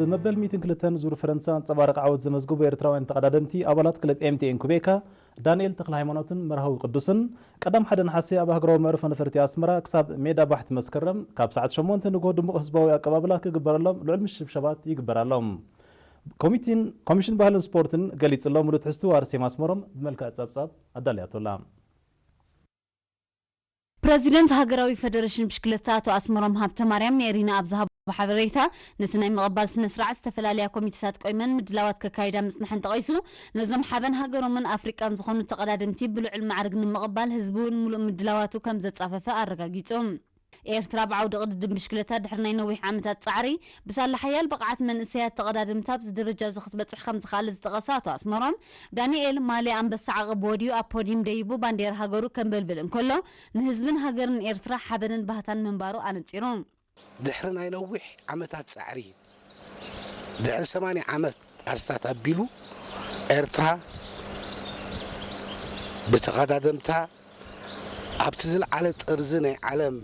ብመበል ሚእትን ክልተን ዙር ፈረንሳ ኣንጸባራቒ ዓወት ዘመዝገቡ ኤርትራውያን ተቐዳደምቲ ኣባላት ክለብ ኤምቲኤን ኩቤካ ዳንኤል ተኽለ ሃይማኖትን መርሃዊ ቅዱስን ቀዳም ሓደ ነሓሴ ኣብ ሃገራዊ መዕርፎ ነፈርቲ ኣስመራ ክሳብ ሜዳ ባሕቲ መስከረም ካብ ሰዓት ሸሞንተ ንግሆ ድሙቕ ህዝባዊ ኣቀባብላ ክግበረሎም ልዑል ምሽብሸባት ይግበር ኣሎ። ኮሚቲን ኮሚሽን ባህልን ስፖርትን ገሊጹ ኣሎ። ሙሉእ ትሕዝቱ ኣርሴማ ኣስመሮም ብመልክዕ ጸብጻብ ኣዳልያቶ ኣላ። ፕረዚደንት ሃገራዊ ፈደረሽን ብሽክለታ ኣቶ ኣስመሮም ሃብተማርያም ንኤሪና ኣብ ዝሃቦ ሓበሬታ፣ ነቲ ናይ ምቕባል ስነ ስርዓት ዝተፈላለያ ኮሚቴታት ቆይመን ምድላዋት ከካይዳ ምጽንሐን ጠቒሱ፣ ነዞም ሓበን ሃገሮምን ኣፍሪቃን ዝኾኑ ተቐዳደምቲ ብልዑል ማዕርግ ንምቕባል ህዝቢ እውን ሙሉእ ምድላዋቱ ከም ዘጻፈፈ ኣረጋጊጹ። ኤርትራ ብዓውዲ ቅድድም ብሽክለታ ድሕሪ ናይ ነዊሕ ዓመታት ጻዕሪ፣ ብሳላ ሓያል ብቕዓት መንእሰያት ተቐዳደምቲ ኣብዚ ደረጃ እዚ ክትበጽሕ ከም ዝኸኣለ ዝጠቐሰ ኣቶ ኣስመሮም፣ ዳንኤል ማልያ ኣንበሳ ዓቐብ ወድዩ ኣብ ፖዲዩም ደይቡ ባንዴራ ሃገሩ ከንበልብል እንከሎ፣ ንህዝብን ሃገርን ኤርትራ ሓበንን ባህታን ምንባሩ ኣነጺሩ። ድሕሪ ናይ ነዊሕ ዓመታት ጻዕሪ፣ ድሕሪ ሰማንያ ዓመት ኣስታት ኣቢሉ፣ ኤርትራ ብተቐዳደምታ ኣብቲ ዝለዓለ ጥርዚ ናይ ዓለም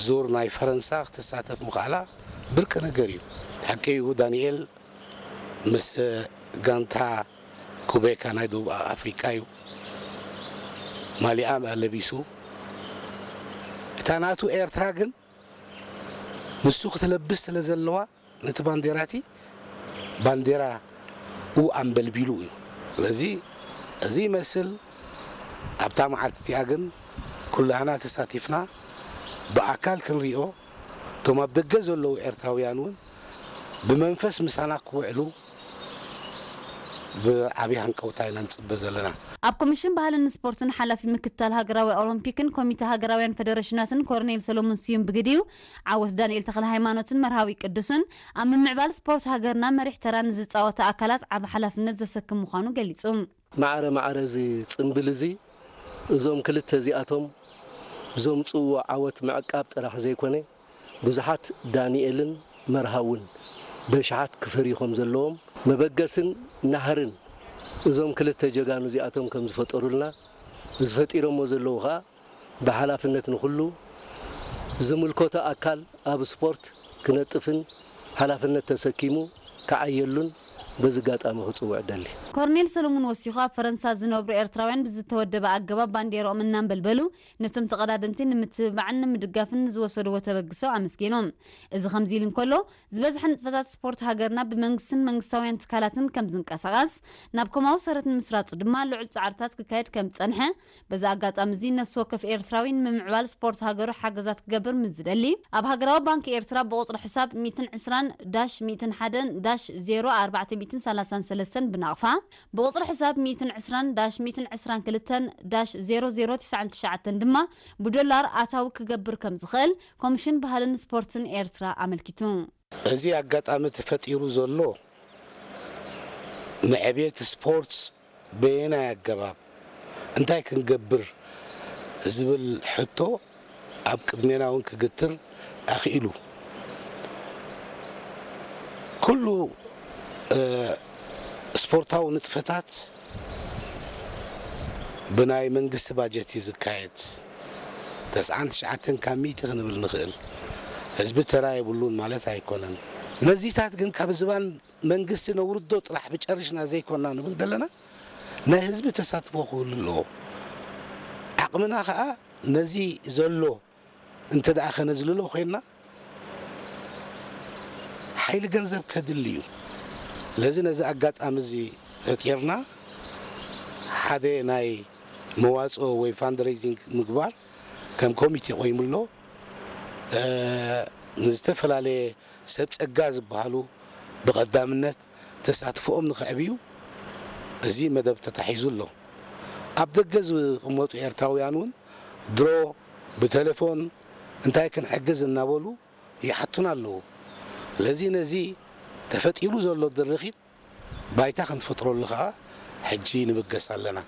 ዙር ናይ ፈረንሳ ክትሳተፍ ምኽኣላ ብርቂ ነገር እዩ። ሓቂ እዩ፣ ዳንኤል ምስ ጋንታ ኩቤካ ናይ ደቡብ ኣፍሪቃ እዩ ማሊኣ ለቢሱ። እታ ናቱ ኤርትራ ግን ንሱ ክትለብስ ስለ ዘለዋ፣ ነቲ ባንዴራቲ ባንዴራኡ ኣንበልቢሉ እዩ። ስለዚ እዚ ይመስል። ኣብታ መዓልቲ እቲኣ ግን ኩላህና ተሳቲፍና ብኣካል ክንሪኦ፣ እቶም ኣብ ደገ ዘለዉ ኤርትራውያን እውን ብመንፈስ ምሳና ክውዕሉ ብዓብዪ ሃንቀውታ ኢና ንጽበ ዘለና። ኣብ ኮሚሽን ባህልን ስፖርትን ሓላፊ ምክትታል ሃገራዊ ኦሎምፒክን ኮሚተ ሃገራውያን ፈደረሽናትን ኮርኔል ሰሎሞን ስዩም ብግዲኡ፣ ዓወት ዳንኤል ተኽለ ሃይማኖትን መርሃዊ ቅዱስን ኣብ ምምዕባል ስፖርት ሃገርና መሪሕ ተራ ንዝጻወታ ኣካላት ዓቢ ሓላፍነት ዘሰክም ምዃኑ ገሊጹ። ማዕረ ማዕረ እዚ ጽምብል እዚ እዞም ክልተ እዚኣቶም ዘምጽእዎ ዓወት ምዕቃብ ጥራሕ ዘይኮነ፣ ብዙሓት ዳንኤልን መርሃውን በሽሓት ክፈርዩ ከም ዘለዎም መበገስን ናህርን እዞም ክልተ ጀጋኑ እዚኣቶም ከም ዝፈጠሩልና፣ እዚ ፈጢሮሞ ዘለዉ ኸኣ ብሓላፍነት ንኹሉ ዝምልከቶ ኣካል ኣብ ስፖርት ክነጥፍን ሓላፍነት ተሰኪሙ ክዓየሉን በዚ ኣጋጣሚ ክጽውዕ እደሊ። ኮርኔል ሰሎሞን ወሲኹ፣ ኣብ ፈረንሳ ዝነብሩ ኤርትራውያን ብዝተወደበ ኣገባብ ባንዴራኦም እናንበልበሉ ነቶም ተቐዳደምቲ ንምትብባዕን ንምድጋፍን ንዝወሰድዎ ተበግሶ ኣመስጊኖም። እዚ ከምዚ ኢሉ እንከሎ፣ ዝበዝሐ ንጥፈታት ስፖርት ሃገርና ብመንግስትን መንግስታውያን ትካላትን ከም ዝንቀሳቐስ፣ ናብ ኮማዊ ሰረት ንምስራጹ ድማ ልዑል ጻዕርታት ክካየድ ከም ዝጸንሐ፣ በዚ ኣጋጣሚ እዚ ነፍሲ ወከፍ ኤርትራዊ ንምምዕባል ስፖርት ሃገሩ ሓገዛት ክገብር ምስ ዝደሊ፣ ኣብ ሃገራዊ ባንክ ኤርትራ ብቁጽሪ ሕሳብ ሚእትን ዕስራን ዳሽ ሚእትን ሓደን ዳሽ ዜሮ ኣርባዕተ ሚእትን ሰላሳን ሰለስተን ብናቕፋ፣ ብቁጽሪ ሕሳብ ሚእትን ዕስራን ዳሽ ሚእትን ዕስራን ክልተን ዳሽ ዜሮ ዜሮ ትስዓን ትሽዓተን ድማ ብዶላር ኣታዊ ክገብር ከም ዝኽእል ኮሚሽን ባህልን ስፖርትን ኤርትራ ኣመልኪቱ። እዚ ኣጋጣሚ ተፈጢሩ ዘሎ ንዕብየት ስፖርት በየናይ ኣገባብ፣ እንታይ ክንገብር ዝብል ሕቶ ኣብ ቅድሜና እውን ክግትር ኣኽኢሉ። ኩሉ፣ እ፣ ስፖርታዊ ንጥፈታት ብናይ መንግስቲ ባጀት እዩ ዝካየድ። ተስዓን ትሽዓተን ካብ ሚእቲ ክንብል ንኽእል። ህዝቢ ተራ የብሉን ማለት ኣይኮነን። ነዚታት ግን ካብ ዝባን መንግስቲ ነውርዶ ጥራሕ ብጨርሽና ዘይኮና ንብል ዘለና፣ ናይ ህዝቢ ተሳትፎ ክህሉ ኣለዎ። ዓቕምና ኸኣ ነዚ ዘሎ እንተ ደኣ ከነዝልሎ ኮይንና፣ ሓይሊ ገንዘብ ከድሊ እዩ። ስለዚ ነዚ ኣጋጣሚ እዚ ፈጢርና ሓደ ናይ መዋጽኦ ወይ ፋንድሬዚንግ ምግባር ከም ኮሚቴ ቆይሙ ኣሎ። እ፣ ንዝተፈላለየ ሰብ ጸጋ ዝበሃሉ ብቐዳምነት ተሳትፎኦም ንኸዕብዩ እዚ መደብ ተታሒዙ ኣሎ። ኣብ ደገ ዝቕመጡ ኤርትራውያን እውን ድሮ ብቴሌፎን እንታይ ክንሕግዝ እናበሉ ይሓቱና ኣለዉ። ስለዚ ነዚ ተፈጢሩ ዘሎ ድርኺት ባይታ ክንፈጥረሉ ኸኣ ሕጂ ንብገስ ኣለና።